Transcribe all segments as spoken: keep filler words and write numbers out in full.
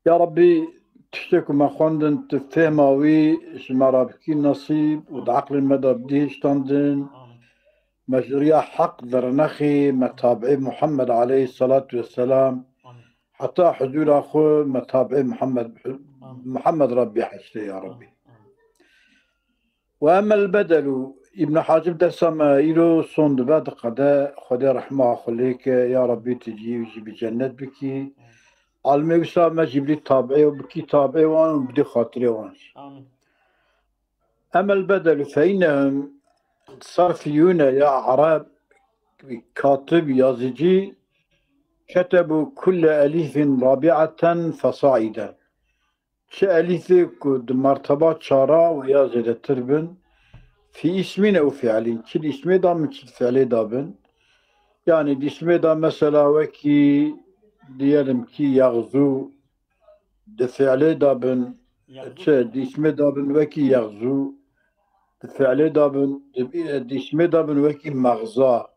Ya Rabbî, tiştê ku me xwendin, tu fêhma wî ji me re bikî nesîb û di eqlên me de bidihiştandin. Amin. Me ji riya heq dernexî, me tabi'ê Muhammed aleyhisselatu vesselam, Amin. Heta huzura xwe me tabi'ê Muhammed, Amin. Muhammed re bihiştê ya Rabbî. Amin. Amin. Ve emmel bedelu, Îbn Hacib dersa me îro son dibe diqede, Xwedê rehma xwe lê ke, ya Rabbî tu cî jî bi cennet bikî. Alimê wisa me jî bilî tabi'ê û bikî tabi'ê wan û bidî xatirê wan jî. Amin. Emmel bedelu fe innehum sarfiyûne ya Ereb, katib, yazıcı, ketebu kulle elîfin rabi'eten fesaiden. Çi elîfê ku di merteba çara û ya zêdetir bin, fî îsmîn ew fi'lîn, çi di îsmê de bin, çi di fi'lê de bin. Yanî di îsmê de mesela wekî, diyelim ki, yexzû, di fi'lê de bin, Yexzû. Çi di îsmê de bin wekî yexzû, di fi'lê de bin, di, di îsmê de bin wekî mexza,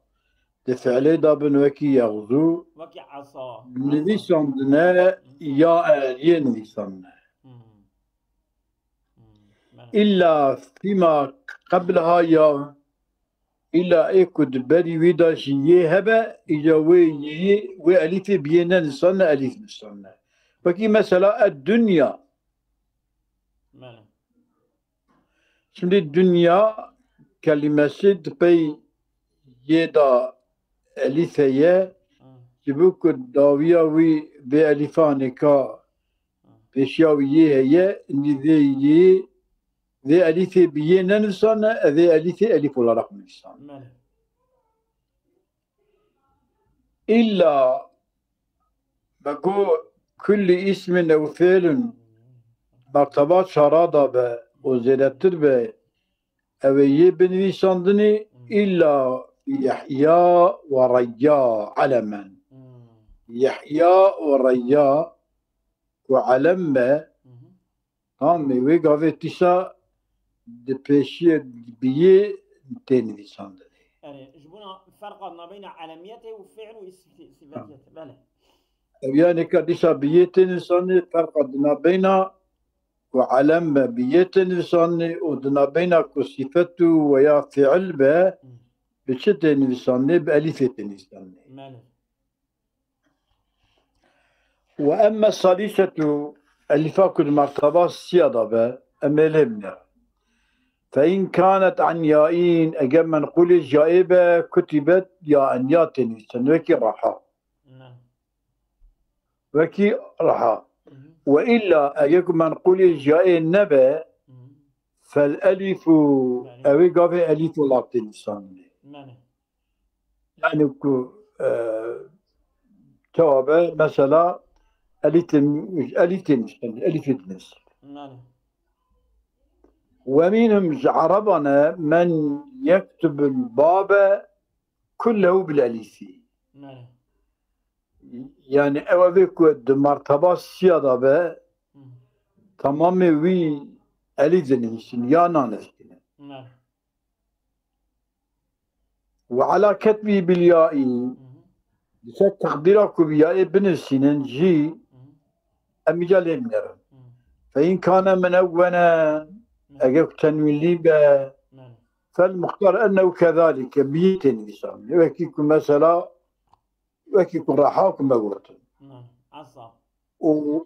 di fi'lê de bin wekî yexzû, Wekî esa. Nivîsandine ya eriyê nivîsandine. Hmm. Hmm. Bele. Îlla fîma qebleha ya, îlla ê ku di berî wî de jî yê hebe, îca wê yê, wê elîfê bi yê nenivîsandine, elîf nivîsandine. Wekî mesela ed-dunya. Bele. Şimdi dünya kelimesi di pey yê de elîf heye, Hı. Ji bo ku dawiya wî vê elîfanê ka Hı. Pêşiya wî yê heye, nî vê yê, vê elîfê bi yê nenivîsane, ev ê elîfê elîf olarak nivîsane. Bele. Îlla me got, kullî îsmin ew fi'lin merteba çara de be û zêdetir be, ew ê yê binivîsandinê, îlla Yehya we Reyya elemen. Hmm. Yehya û Reyya ku elem be, Hı hı. Tamam mı? Wê gavê tîsa di pêşiyê bi yê tê nivîsandinê. Erê, ji bona ferqa nabeyna elemiyetê û fi'l û is-, si-, sifatiyetê. Bele. Ev yanî ka dîsa bi yê tê nivîsandinê, ferqa di nabeyna ku elem be bi yê tê nivîsandinê û di nabeyna ku sifet û veya fi'l be Hı. Bi çi tê nivîsandinê? Bi elîfê tê nivîsandinê. Bele. Ve emme salisetu, elîfa ku di merteba siya de be, em ê lê binêrin. Fe in kanet an yaîn, eger menqûlê ji yaê be, kutibet yaen, ya tê nivîsandin, wekî reha. Ne. Wekî reha. Hı hı. Ve îlla eger ku menqûlê ji yaê nebe, Hı hı. Fel elîfu, Belê. Ew ê gavê elîf olarak tê nivîsandinê. Belê. Yani ku, e, çawa be, mesela, elîf tê, elîf tê nivîsandinê, elîfê dinivîsandinê. Belê. Ve minhum, ji Ereban e, men yektubul babe kullehu bil elîfî. Belê. Yani ew evê ku di merteba siya de be, Hı. Tamamê wî elîf dinivîsînin ya nanivîsînin. Ne. Ve ala ketbî bil yaî, Hı hı. Di ser teqdîra ku bi yaê binivîsînin jî, Hı hı. Em îca lê binêrin. Hı. Fe in kane minewwenen, Ne. Eger ku tenwînlî be, Ne. Fel muxtar ennehu kezalike, bi yê tê nivîsandinê. Wekî ku mesela, Wekî ku reha ku me gotin. Hı, esa. Û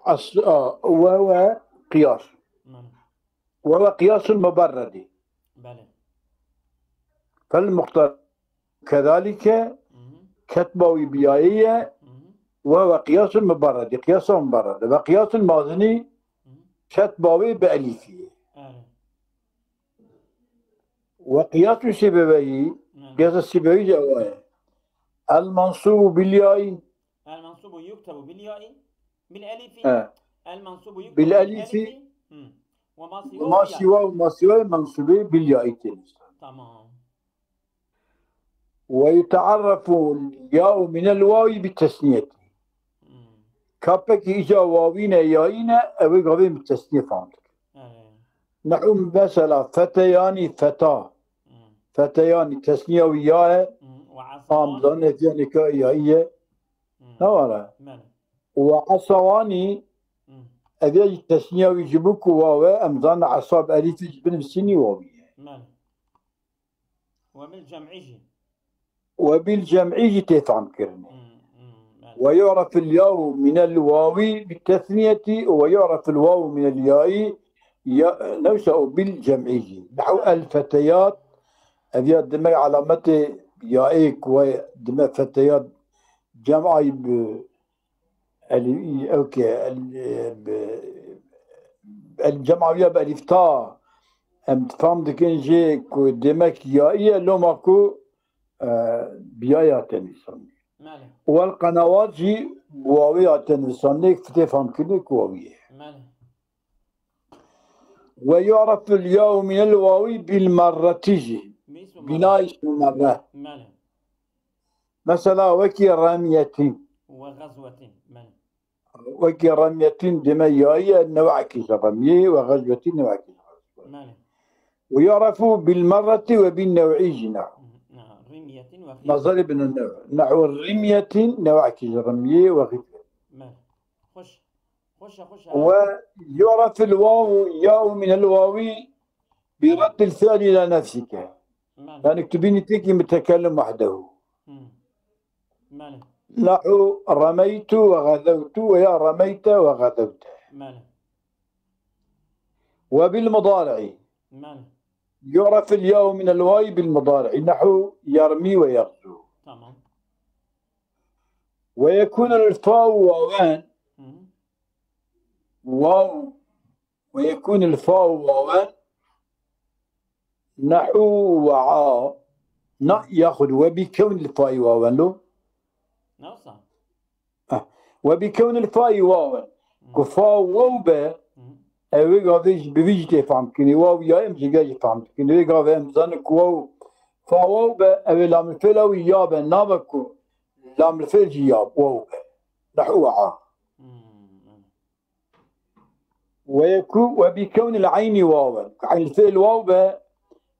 es-, a, we we qiyas. Hı. We we qiyasul muberredî. Belê. Fel muxtar kezalike Hı hı. Ketba wî biyayê ye. Hı hı. We we qiyasul muberredî. Qiyasa muberrede. Ve qiyasul mazinî Hı hı. Ketba wê bi elîfî ye. Erê. Ve qiyas û Sîbeweyî, Hı. Qiyasa Sîbeweyî jî ew e. El mansubu bil yaî. El mansubu yuktebu bil yaî. Bil elifi. He. El mansubu yuktebu Bil bil elifi. Elifi. Hı. Ve ma Ve siwa ma bil yaî. Siwa, ma siwa mansubê bil yaî tê nivîsandinê. Tamam. Ve yute'arrefu ya'u minel wawi bi tesniyeti. Hmm. Kapekî îca wawî ne, yayî ne, ew ê gavê bi tesniyê fam dike. Evet. Nehu mesela feteyanî feta. Hmm. Feteyanî tesniya wî ya e. Hmm. Ve Tam asawan. Zanê fiyonê ka yayî ye. Hmm. Ne wara? Bele. Ve asawanî Ev ya jî tesniya wî ji bo ku waw e, em zanin esab elîfî ji bin sînî wawî ye. Belê. We bil cem'î jî. We bil cem'î jî tê fehmkirinê. Hmm, hmm, belê. Ve yu'reful yawu minel wawî bit tesniyetî ve yu'reful wawu minel yaî, ya, newsa û bil cem'î jî. Nehu el feteyat, ev ya dime alametê yaê ku we dime feteyat cem'ayî bi Elî, ew ke, el, e, bi, el cemawiya bi elîf ta, em fam dikin jê ku demek ya î ye, loma ku, e, bi ya ya te nivîsandî. Belê. Wel qenawat jî bi wawê ya te nivîsandî, fitê famkirinê ku wawî ye. Belê. Ve yu'reful yawu minel wawi bil merreti jî. Bi ismu merre. Bina ismu merre. Belê. Mesela wekî remyetîn. Ve gazwetin. Belê. Wekî remyetîn dime yayî ye, new'ekî ji remyê, ve gazwetîn new'ekî ji gazwetî. Belê. Ve yu'refu bil merreti ve bin new'î jî nehu. Hı hı. Ha, rimyetin ve Nazarê bin nehu. Nehu rimyetin new'ekî ji remyê ve gazwetîn. Belê. Xweş. Xweş e, xweş e. Ve yu'reful wawu yawu minel wawi bi reddil fi'li ila nefsike. Belê. Yani tu bînî têkî mutekellim wahdehu. Hı. Belê. Nehu remeytu ve gazewtu ve ya remeyte ve gazewte. Belê. Ve bil mudari'i. Belê. Yu'reful yawu minel wawi bil mudari'i. Nehu yermi ve yagzu. Tamam. Ve yekunul fawu wawen. Hı hı. Waw. Ve yekunul fawu wawen. Nehu ve a. Na, yaxud ve bi kewnil fayi wawen lo. Nasıl? Eh. Ve bi kewnil fayi wawen. Hı. Ku fa waw be, Hı. ew ê gavê jî bi vî jî tê fam dikin. Waw ya em jî gel jî fam dikin. Wê gavê em zanin ku waw, fa waw be, ew ê lamil fêla wî ya be, nabe ku lamil fêl jî ya waw be. Nehu ve a. Hı. Ve yeku ve bi kewnil eynî wawen. Eynil fêl waw be,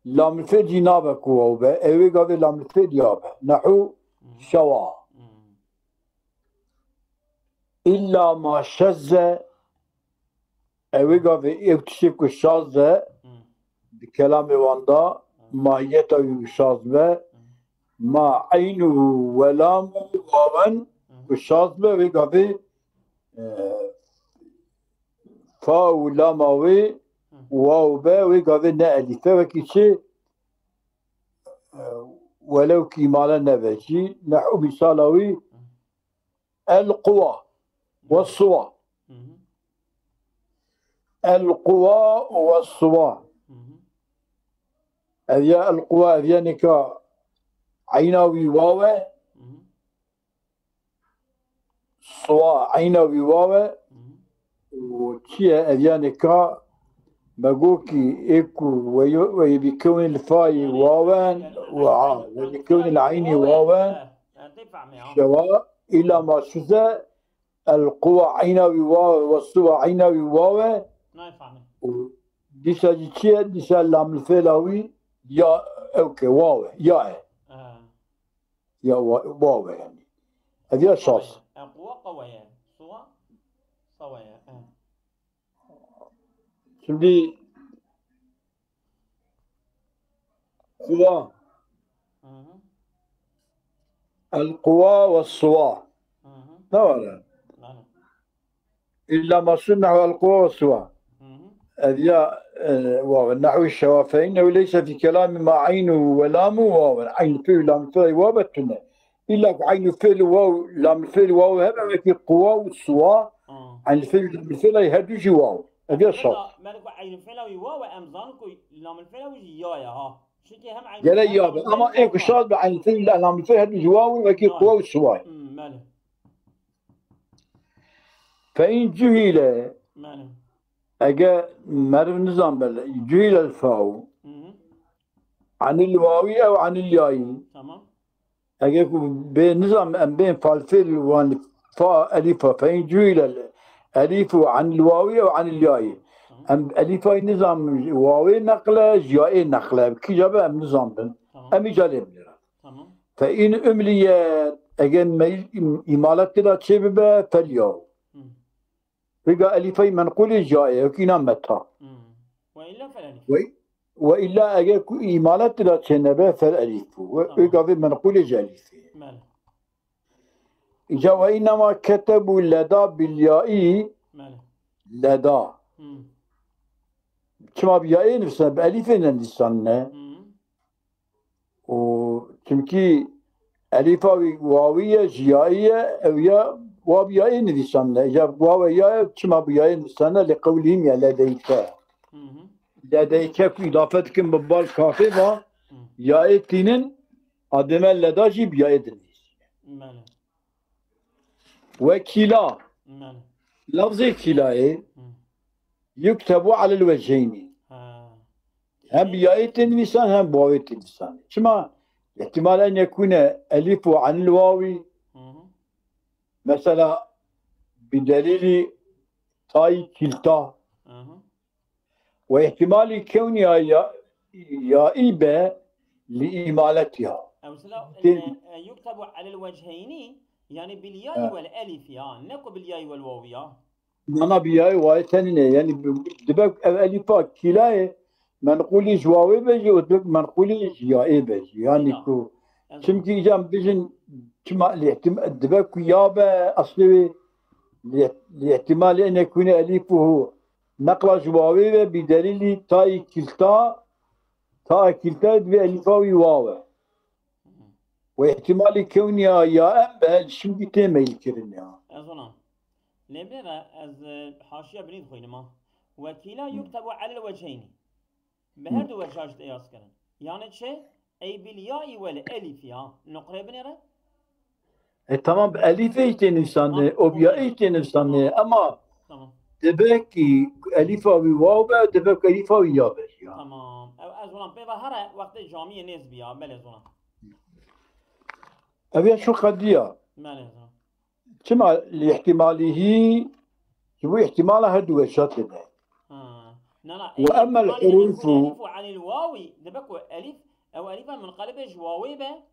lamil fêl jî nabe ku waw be. Ew ê gavê lamil fêl ya be. Nehu şewa. Hı. İlla ma şezze, ew ê gavê ew tiştê ku şaz e, Hı. di kelamê wan da, Hı. mahiyeta wî şaz be, Hı. ma eynu ve lamu wawen Hı. ku şaz be, wê gavê, e, fa û lama wê Hı. waw be, wê gavê ne elîfe, wekî çi, e, welew kî male nebe jî, nehu mîsala wî, Hı. El quwa ve suwa. Hı hı. El quwa ve suwa. Hı hı. Ev ya el quwa, ev ya nika eyna wî waw e. Hı hı. Suwa, eyna wî waw e. Hı hı. Û çi ye? Ev ya nika me got kî ê ku we yo-, we yê bi kewnî li fayî wawen, we a, we bi kewnî li eynî wawen. Şewa, îla ma şuze, el quwa eyna wî waw e, we suwa eyna wî waw e. Û dîsa jî çi ye? Dîsa lamil fêla wî ya ew ke waw e, ya e. Ya wa-, waw e yani. Ev ya şas. E, quwa qawa ye. Suwa sawa ye. E. Şimdi quwa. Hı hı. El quwa ve suwa. Hı hı. Ne var yani? Belê. Îlla ma şuze nehu el quwa ve suwa. Hı hı. Ev ya, e, waw, nehu şewa fe innehu leyse fî kelamî ma eynu ve lamu wawen. Eyn fîl lam fîl waw tune. Îlla ku eyn fîl waw, lam fîl waw hebe wekî quwa û suwa. Hı. Eyn fîl, lam fîl ay her du jî waw. Ev ya şas. Meriku eyn fîl wî waw, em zan ku lam fîl wî jî ya ya ha. Çünkü hem eyn Gere fîl ya hem be. Ama ê ku şas be eyn fîl, lam fîl her du jî waw wekî quwa û suwa. Hı, belê. Fe in cuhîle, Belê. Ege meriv nizan be, cuhîle el faw. Hı hı. Anil wawî ew anil yayî. Tamam. Ege ku bê nizan em bên falfêl wan fa elîfa. Fe in cuhîle el elîfu anil wawî ew anil yayî. Tamam. Em elîfayî nizan wawê neqle, ji yayê neqle. Kîja be em nizan bin. Tamam. Em îca lê binêre. Tamam. Fe in umliye, ege me îm-, îmalat tê de çê bibe, fel yaw. Hı. Vêga elîfeyî menqûlê ji yayê ye, wekî îna meta. Hmm. Ve illa fel elîf. Ve, ve illa eger ku îmalet tira çênebe fel elîf bû. Ve, tamam, vêga vê menqûlê ji elîfê ye. Belê. Îca ve înnema ketebû leda bil yaî. Belê. Leda. Hmm. Çima bi yayê nivîsandine, bi elîfê nenivîsandine. Hmm. Û çimkî elîfa wî wawî ye, ji yayî ye, ew ya wa bi yayê nivîsandine. Ya wawe ya ye, çima bi yayê nivîsandine, li qewlihim ya ledeyke. Hı hı. Ledeyke ku îdafe dikin bi bal kafê va, hı, yayê tînin, ademe leda jî bi yayê dinivîsîne. Belê. Ve kîla. Belê. Lafzê kîlayê, hı, yuktebu alel weceyni. Ha. Hem bi yayê tê nivîsan, hem bi wawê tê nivîsan. Çima? Îhtimal en yekûne elîf û anil wawî. Hı hı. Mesela, bi delîlî tayî kîlta. Hı hı. Ve îhtimalî kewnî ya, ya, yaî be li îmaletiha. Ew sila, tê- e, e, yuktebu alel wecheyni, yani bil yaî, he, wel elîf ya, ne ku bil yaî wel wawî ya. Nana bi yayê wayê tenîne. Yanî bi-, dibe ev elîfa kîlayê menqûlî ji wawê be jî û dibe menqûlî ji yayê be jî. Yanî, ya, ku, ez çimkî îca em bijin çima lê ihtim-, dibe ku ya be eslê wê lê, lê ihtimalê ene ku ne elîf û hu neqla ji wawê be bi delîlî tayî kîlta, ta kîlta dibe elîfa wî waw e. Hı. Û îhtimalî kewniya ya em be, şimdî tê meyilkirin ya. Ez ona. Lê bêre ez, e, haşiya binî dixwînim ha. Wekîla, hı, yuktebu alel wecheyni. Bi, hı, her du wecha jî tê yaz kirin. Yani çi? Ey bil yaî wel elîf ya. Nuqrê binêre? E, tamam, bi elîfê jî tê nivîsandê, o bi yaî jî tê nivîsandê. Tamam. Ama, tamam, dibe ki elîfa wî waw be, dibe ku elîfa wî ya be ya. Tamam. Ev ez ona pê ve here wextê camiyê nêz bî ya, belê zona. Ev ya şu qediya. Belê zona. Çima li ihtimalî hî, ji bo ihtimala her du weşa tê de. Ha. Na, na, Ve emmel ihtimalî hurûfu. Elîf û anil wawî, dibe ku elîf, ew elîfa munqelibê ji wawê be,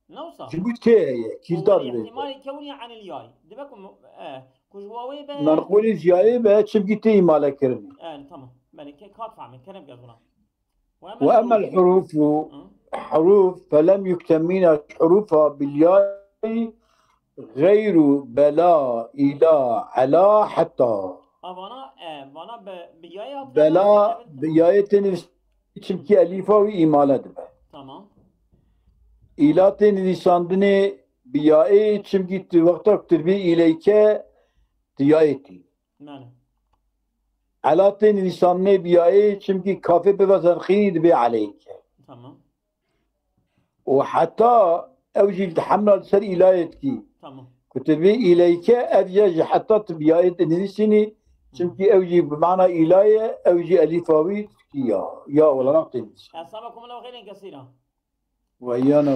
ne wisa? Ji bo tê ye, kîlta dibe. Ihtimalî kewnî anil yay. Dibe ku mu-, e, ku ji wawê be. Menqûlî ji yayê be, çimkî tê îmale kirinê. E, tamam. Belê, ke-, kat fehmê, kerem ke zona. Ve emmel hurûfu, hurûf, felem yuktemîna hurûfa bil yayî xeyru bela, îla, ela, heta. A vana, e, vana bi, bi yayê hatine. Bela, bi yayê tê nivîs-, çimkî elîfa wî îmale dibe. Tamam. Îla tê nivîsandinê bi yayê, çimkî tu wexta ku tu dibî îleyke, tu yayê tî. Belê. Ela tê nivîsandinê bi yayê, çimkî kafê pê ve zerxînî dibe eleyke. Tamam. Û heta ew jî di hemla li ser îlayê dikî. Tamam. Ku tu dibê îleyke, ev ya ji heta tu bi yayê dinivîsînî, çimkî ew jî bi mana îla ye, ew jî elîfa wî dikî ya. Ya wela tê nivîsî. Esselamakum Allahu xeyren kesîra. Ve iyana